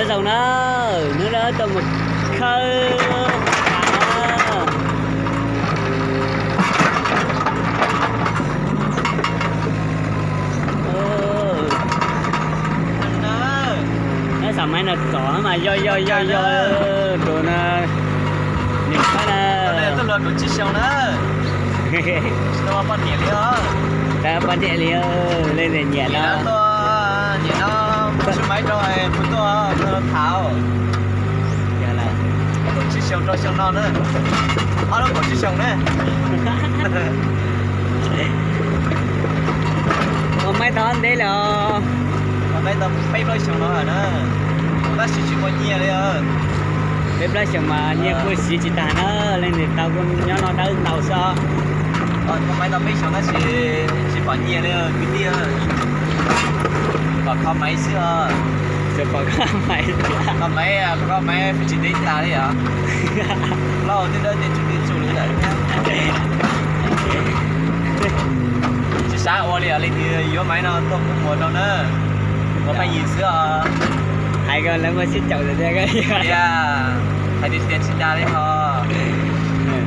Zaum na, hnub no tuaj mus khawb tas na. Nyob xam maiv no txom mas yog yog yog yog tus no, nws khawb na. Poj niam li, leej twg nyiam no, tham. Kaum tsib xyoo rau xyoo no na, ob lub kaum tsib xyoo na. Ua maiv tau ntev lawm os. Ua maiv tau peb plaub xyoos no na, tab sis tsis muaj nyiaj li. Peb plaub xyoos mas nyiaj kuj siv tsis tag na, leej twg tau kuj nyob noj dawb ntau xwb. Ua maiv tau peb xyoos tab sis tsis pom nyiaj li kwv tij, pom kho maiv xwb os. Pom kho maiv, kho maiv, kho maiv tsis ntev tas li os. Lauj, tej dawb tej tsum tej tsum li lawm. Tsis xav ua li os, leej twg yuav maiv no tuaj kuv muag rau na. Ua pheej yig xwb os. Hais kom lawv muaj sib caum tias, hais tias tias tsis tas li ho.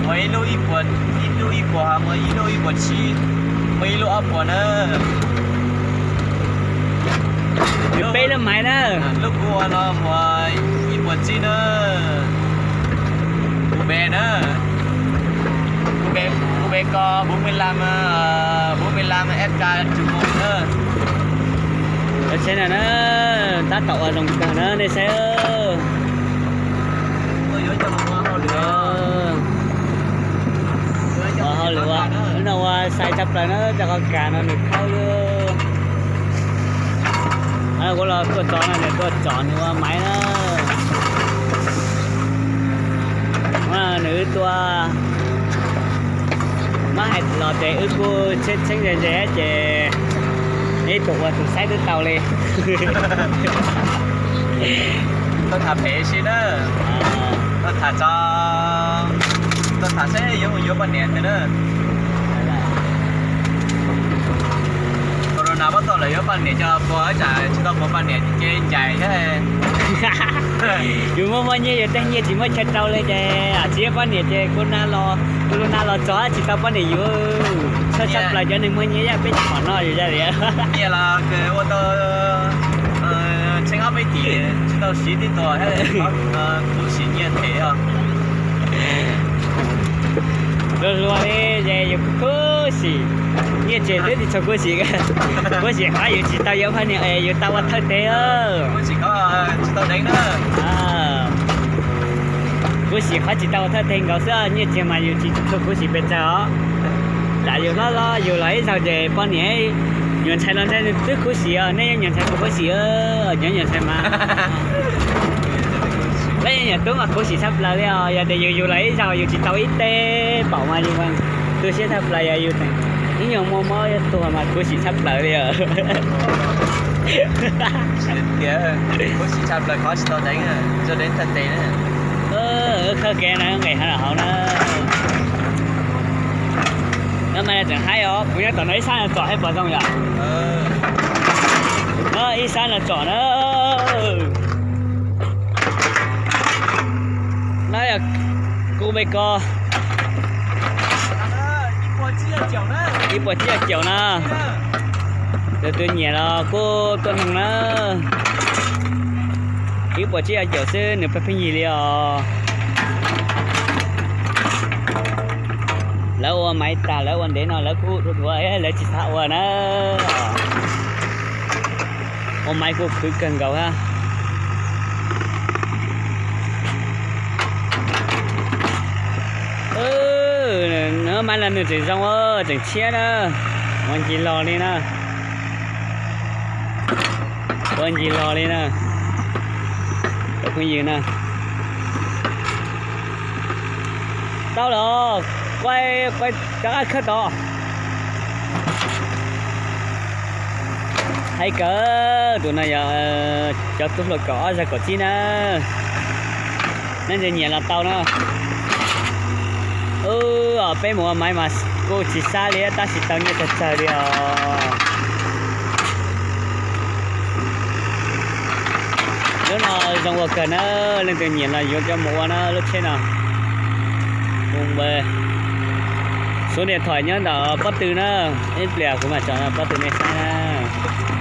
Muag ib lub ib puas, ib lub ib puas, muag ib lub ib puas tsib, muag ib lub ob puas na. Peb lub maiv na. Lub kuv ua no muag ib puas tsib na. Kuv npe na, kuv npe ko bốn mươi lăm, bốn mươi lăm ép ca trùng một na. Cov tsheb no na, tab tom ua zoo kawg na nej saib. Ua hauj lwm, hnub no ua sai tshaj plaws na, cov qhov kas no nws khawb lub. Kuv los tuaj txog no nws tuaj tsom nws ua maiv na. Nws wb tuaj, muab hais los ces wb kuj tsheb txheeb ze ze ces ib tug ua tus saib twb tau li. Tuaj tham phem si na, tuaj tham tso, tuaj tham seb yuav mus yuav poj niam ntag na. Corona pab tau lawm yuav poj niam coj los puag tsam tsis tau puag poj niam ces ncaim thiab. Yus muaj muaj nyiaj yus tej nyiaj tsis muaj chaw rau li ces tsis yuav poj niam ces kuv na los, kuv lub na los txog tsis tau poj niam yuav. Tshaj tshaj plaws cov neeg muaj nyiaj yaj peb tsis pom no yus yaj li. Nyiaj los ua tau tshee ob peb tim tsis tau siv tib tug thiab, khuv xim nyiaj them os. Luag luag li ces yus khuv xim, nyiaj tseg twb tsis tshua khuv xim, khuv xim qhov yus tsis tau yuav poj niam es yus tau ua thawj teg. Khuv xim qhov tsis tau ua thawj teg nkaus xwb, nyiaj tseg mas yus tsis tshua khuv xim pes tsawg os. Tsam yus hlob hlob yus los ib zaug ces poj niam, nyuam ntxhais los ntxhais twb khuv xim os, nej yeej nyuam ntxhais kuj khuv xim, nyob nyuam ntxhais mas. Peb nyuam tub mas khuv xim tshaj plaws li os, yog tias yus yus los ib zaug yus tsis tau ib teg paum mas yus tu siab tshaj plaws, yog yus ib nyuag muaj mob tuag mas khuv xim tshaj plaws li os. Tias khuv xim tshaj plaws qhov tsis tau deev, tsis tau deev thawj teg na. Khawb kev na nqes hauv na. No mas tseem haib os, kuv nyob tom no ib sab no tsom thiab pom zoo yom. No ib sab no tsom na. No yog kuv npe ko ib puas tsib caug caum na. Tus twg nyiam los kuj tuaj noog na. Ib puas tsib caug caum xwb nws pheej pheej yig li os. Lawv ua maiv tag lawv ua ntev no lawv kuj dhuav dhuav lawv tsis xav ua na. Ua maiv kuj khwv kawg nkaus hab. Maiv no nws tseem zoo, tseem tshiab na. Ua ncig log li na. Ua ncig log li na. Cov phooj ywg na. Tau los, quay, quay, rov qab khawb tod. Haib kawg, tus no yog cov tub hluas kaum ob yog kaum tsib na. Neb ntse nyiam los tau na. Peb mus ua maiv mas kuj tsis xab li tab sis tau nyiaj tag tsawg li os. No zoo ua kawg na, leej twg nyiam los yuav coj mus ua na lub tsheb no. Mus npawg, số điện thoại nyob ntawm pob tw na, ib pliag kuv mam tso pob tw nej saib na.